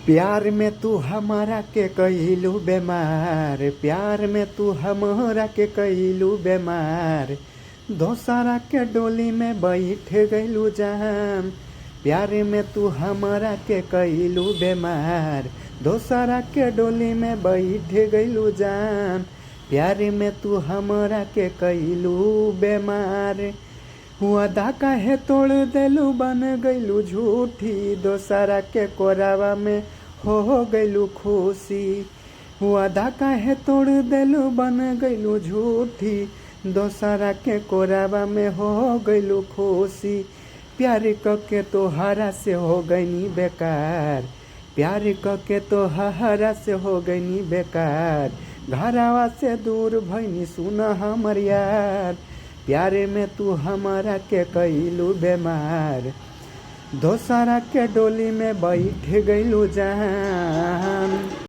प्यार में तू हमरा के कइलू बेमार, प्यार में तू हमरा के कइलू बेमार, दोसरा के डोली में बैठ गइलू जान। प्यार में तू हमरा के कइलू बेमार, दोसरा के डोली में बैठ गइलू जान। प्यार में तू हमरा के कइलू बेमार, वादा काहे तोड़ देलू बन गइलू झूठी, दोसरा के कोरावा में हो गइलू खुशी। वादा काहे तोड़ देलू बन गइलू झूठी, दोसरा के कोरावा में हो गइलू खुशी। प्यार क के तोहरा से हो गइनी बेकार, प्यार क के तोहरा से हो गइनी बेकार, घरवा से दूर भइनी सुन हमर यार। प्यार में तू हमरा के कइलू बेमार, दोसरा के डोली में बैठ गइलू जान।